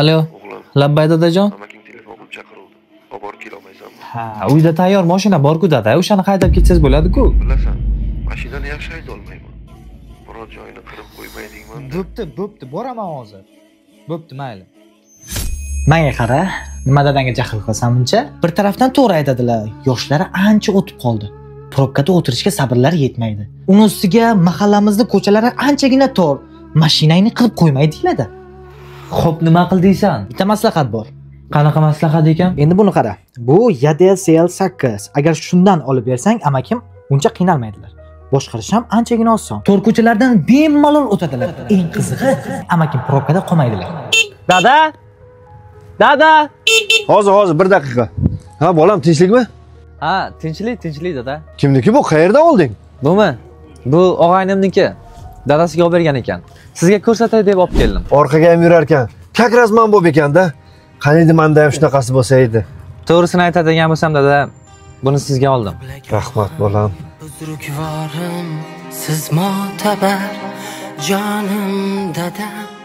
Alo. Labbay dadajon. Amaking telefon qilib chaqiruvdi. Olib borib kela olmaysanmi? Ha, uyda tayyor mashina bor-ku dada, o'shani haydab ketsangiz bo'ladi-ku. Bilasan, mashinani yaxshi hayda olmayman. Biror joyini qirib qo'ymaydingmi? Bo'pti, bo'pti, boraman hozir. Bo'pti, mayli. Menga qara, nima dadangga jahl qilsam buncha? Bir tarafdan to'g'ri aytadilar, yoshlari ancha o'tib qoldi. Probkada o'tirishga sabrlari yetmaydi. Uni ustiga mahallamizni ko'chalari anchagina tor, mashinangni qilib qo'ymaydilar-da. Xo'p, nima qil deysan? Bitta maslahat bor. Qanaqa maslahat ekan? Endi buni qara. Bu Yadel CL8. Agar shundan olib bersang, amakim uncha qiynalmaydilar. Boshqarish ham anchagina oson. Tor ko'chalardan bemalol o'tadilar. Eng qizig'i, amakim probkada qolmaydilar. Dada! Dada! Hozir, bir daqiqa. Ha, bolam, tinchlikmi? Ha, tinchlik, tinchlik dada. Kimniki bu? Qayerdan olding? Bumi? Bu og'aynimniki. Dadasiga olib bergan ekan. Sizga ko'rsatay deb olib keldim. Orqaga ham yurar ekan. Как раз man bo'lib ekanda. Qaniydi menda ham shunaqasi bo'lsa edi. To'g'risini aytadigan bo'lsam dada, buni sizga oldim. Rahmat bolam. Buzrukvorim, siz mo'tabar jonim dadam.